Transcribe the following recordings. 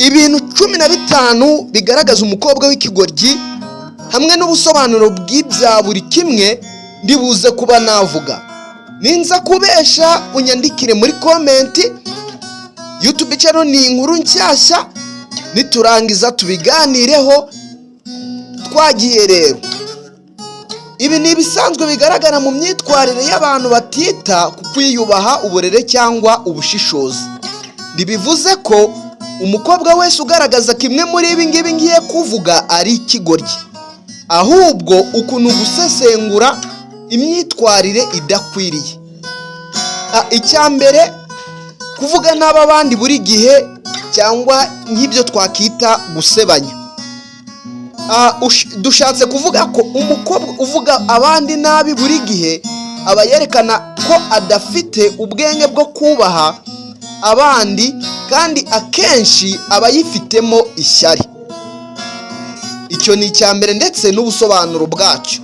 Ibintu 15 bigaragaza umukobwa w'ikigoryi hamwe n'ubusobanuro bw'ibya buri kimwe ndibuze kuba navuga. Ninza kubesha, unyandikire muri comment. YouTube channel ni Inkuru Nshyashya. Niturangiza tubiganireho. Twagiye rero. Ibi ni ibisanzwe bigaragara mu myitwarire y'abantu batita ku kwiyubaha, uburere cyangwa ubushishozi. Ntibivuze ko umukobwa wese ugaragaza kimwe muri ibi ngibi ngiye kuvuga ari ikigoryi, ahubwo ukuntu gusesengura imyitwarire idakwiriye. Icya mbere, kuvuga nabi abandi buri gihe cyangwa nk'ibyo twakita gusebanya. Dushatse kuvuga ko umukobwa uvuga abandi nabi buri gihe aba yerekana ko adafite ubwenge bwo kubaha abandi, kandi akenshi aba yifitemo ishyari. Icyo ni icya mbere ndetse n'ubusobanuro bwacyo.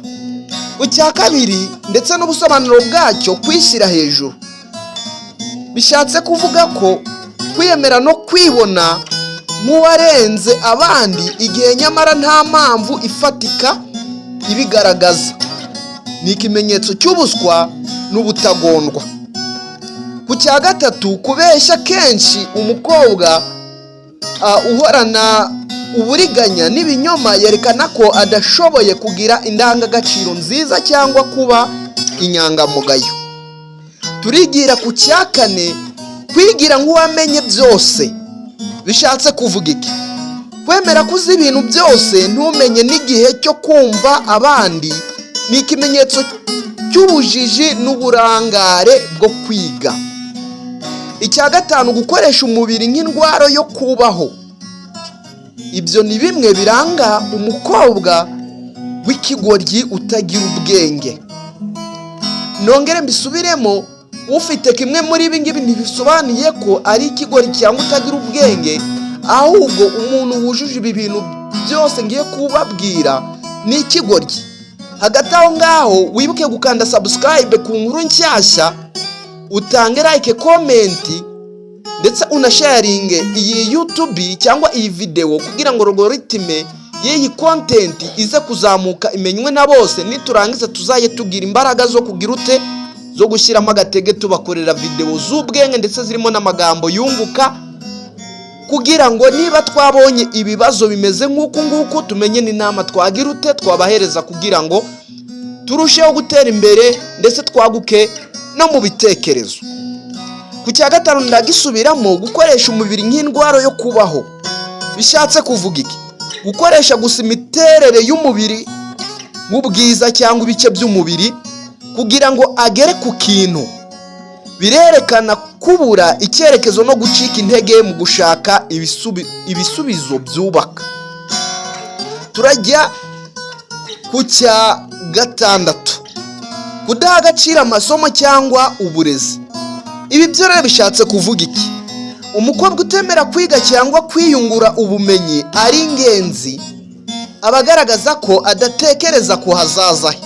Icya kabiri ndetse n'ubusobanuro bwacyo, kwishyira hejuru. Bishatse kuvuga ko kwiyemera no kwibona nk'uwarenze abandi igihe nyamara nta mpamvu ifatika ibigaragaza, ni ikimenyetso cy'ubuswa n'ubutagondwa. Ku cya gatatu, kubeshya kenshi. Umukobwa uhorana uburiganya n'ibinyoma yerekana ko adashoboye kugira indangagaciro nziza cyangwa kuba inyangamugayo. Turigira ku cya kane, kwigira nk'uwamenye byose. Bishatse kuvuga iki? Kwemera ko uzi ibintu byose, ntumenye n'igihe cyo kumva abandi, ni ikimenyetso cy'ubujiji n'uburangare bwo kwiga. Icya gatanu, gukoresha umubiri nk'intwaro yo kubaho. Ibyo ni bimwe biranga umukobwa w'ikigoryi utagira ubwenge. Nongere mbisubiremo: ufite kimwe muri ibi ngibi ntibisobanuye ko ari ikigoryi cyangwa utagira ubwenge, ahubwo umuntu wujuje ibi bintu byose ngiye kubabwira ni ikigoryi. Hagati aho ngaho, wibuke gukanda subscribe ku Nkuru Nshyashya, utange like, comment, ndetse unasharinge iyi YouTube cyangwa iyi videwo kugira ngo algorithm y'iyi content ize kuzamuka, imenywe na bose. Niturangiza tuzajye tugira imbaraga zo kugira ute? Zo gushyiramo agatege, tubakorera videwo z'ubwenge ndetse zirimo n'amagambo yunguka, kugira ngo niba twabonye ibibazo bimeze nk'uku nguku, tumenye n'inama twagira ute? Twabahereza, kugira ngo turusheho gutera imbere ndetse twaguke no mu bitekerezo. Ku cya gatanu ndagisubiramo: gukoresha umubiri nk'intwaro yo kubaho. Bishatse kuvuga iki? Gukoresha gusa imiterere y'umubiri nk'ubwiza cyangwa ibice by'umubiri kugira ngo agere ku kintu, birerekana kubura icyerekezo no gucika intege mu gushaka ibisubizo byubaka. Turajya ku cya gatandatu, kudaha agaciro amasomo cyangwa uburezi. Ibi byo rero bishatse kuvuga iki? Umukobwa utemera kwiga cyangwa kwiyungura ubumenyi ari ingenzi, aba agaragaza ko adatekereza ku hazaza he.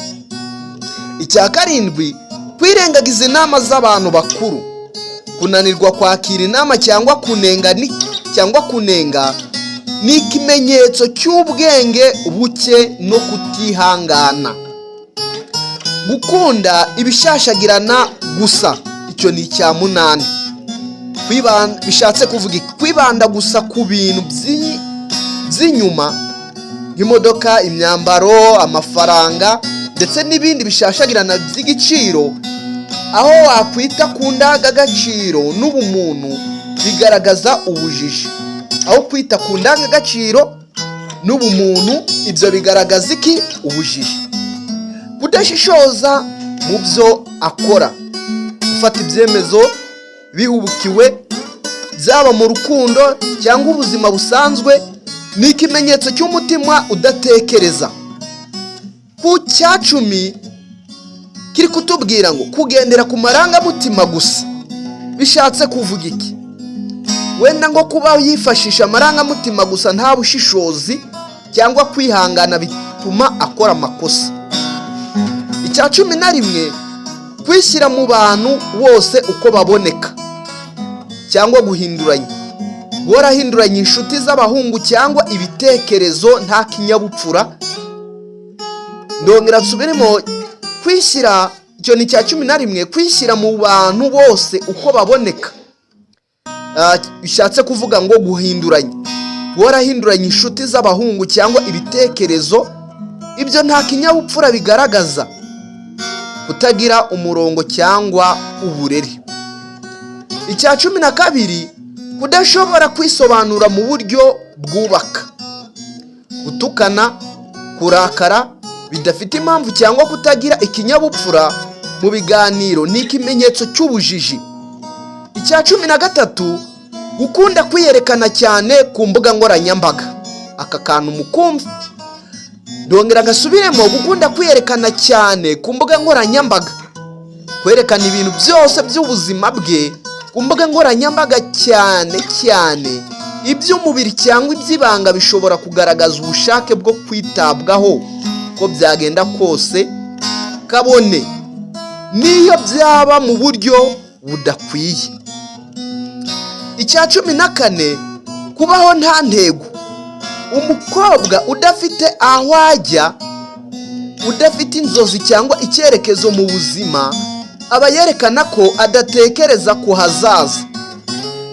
Icya karindwi, kwirengagiza inama z'abantu bakuru. Kunanirwa kwakira inama cyangwa kunenga ni ikimenyetso cy'ubwenge buke no kutihangana. Gukunda ibishashagirana gusa, icyo ni icya munani. Bishatse kuvuga iki? Kwibanda gusa ku bintu by'inyuma nk'imodoka, imyambaro, amafaranga ndetse n'ibindi bishashagirana by'igiciro, aho wakwita ku ndangagaciro n'ubumuntu, bigaragaza ubujiji. Aho kwita ku ndangagaciro n'ubumuntu, ibyo bigaragaza iki? Ubujiji. Kudashishoza mu byo akora, gufata ibyemezo bihubukiwe, byaba mu rukundo cyangwa ubuzima busanzwe, ni ikimenyetso cy'umutima udatekereza. Ku cya 10 kiri kutubwira ngo kugendera ku marangamutima gusa. Bishatse kuvuga iki? Wenda ngo kuba yifashisha amarangamutima gusa, nta bushishozi cyangwa kwihangana, bituma akora amakosa. Icya 11, kwishyira mu bantu bose uko baboneka cyangwa guhinduranya. Guhora ahinduranya inshuti z'abahungu cyangwa ibitekerezo nta kinyabupfura. Ndongera nsubiremo: kwishyira, icyo ni icya 11, kwishyira mu bantu bose uko baboneka. Bishatse kuvuga ngo guhinduranya, guhora ahinduranya inshuti z'abahungu cyangwa ibitekerezo, ibyo nta kinyabupfura bigaragaza. Kutagira umurongo cyangwa uburere. Icya 12, kudashobora kwisobanura mu buryo bwubaka. Gutukana, kurakara bidafite impamvu cyangwa kutagira ikinyabupfura mu biganiro ni ikimenyetso cy'ubujiji. Icya 13, gukunda kwiyerekana cyane ku mbuga nkoranyambaga. Aka kantu mukumva, ndongera gasubiremo: gukunda kwiyerekana cyane ku mbuga nkoranyambaga. Kwerekana ibintu byose by'ubuzima bwe ku mbuga nkoranyambaga, cyane cyane iby'umubiri cyangwa iby'ibanga, bishobora kugaragaza ubushake bwo kwitabwaho uko byagenda kose, kabone n'iyo byaba mu buryo budakwiye. Icya 14, kubaho nta ntego. Umukobwa udafite aho ajya, udafite inzozi cyangwa icyerekezo mu buzima, aba yerekana ko adatekereza ku hazaza.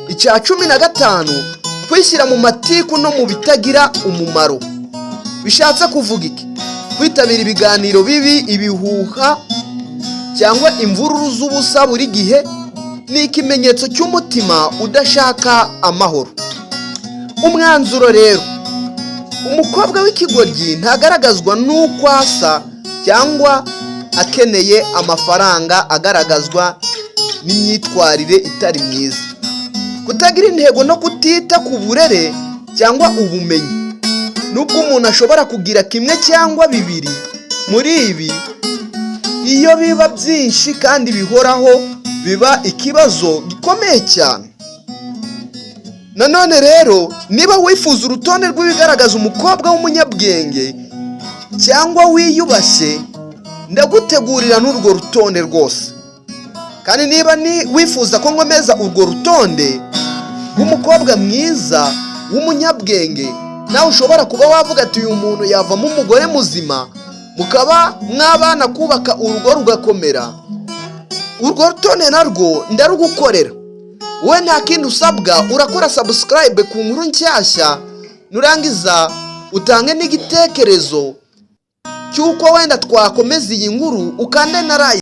Icya 15, kwishyira mu matiku no mu bitagira umumaro. Bishatse kuvuga iki? Kwitabira ibiganiro bibi, ibihuha cyangwa imvururu z'ubusa buri gihe ni ikimenyetso cy'umutima udashaka amahoro. Umwanzuro rero: umukobwa w'ikigoryi ntagaragazwa n'uko asa cyangwa akeneye amafaranga, agaragazwa n'imyitwarire itari myiza, kutagira intego no kutita ku burere cyangwa ubumenyi. Nubwo umuntu ashobora kugira kimwe cyangwa bibiri muri ibi, iyo biba byinshi kandi bihoraho biba ikibazo gikomeye cyane. Nanone rero, niba wifuza urutonde rw'ibigaragaza umukobwa w'umunyabwenge cyangwa wiyubashye, ndagutegurira n'urwo rutonde rwose. Kandi niba ni wifuza ko nkomeza urwo rutonde rw'umukobwa mwiza w'umunyabwenge, nawe ushobora kuba wavuga ati: "Uyu muntu yavamo umugore muzima, mukaba mwabana kubaka urugo rugakomera", urwo rutonde narwo ndarugukorera. Wowe nta kindi usabwa, urakora subscribe ku Nkuru Nshyashya, nurangiza utange n'igitekerezo cy'uko wenda twakomeza iyi nkuru, ukande na like.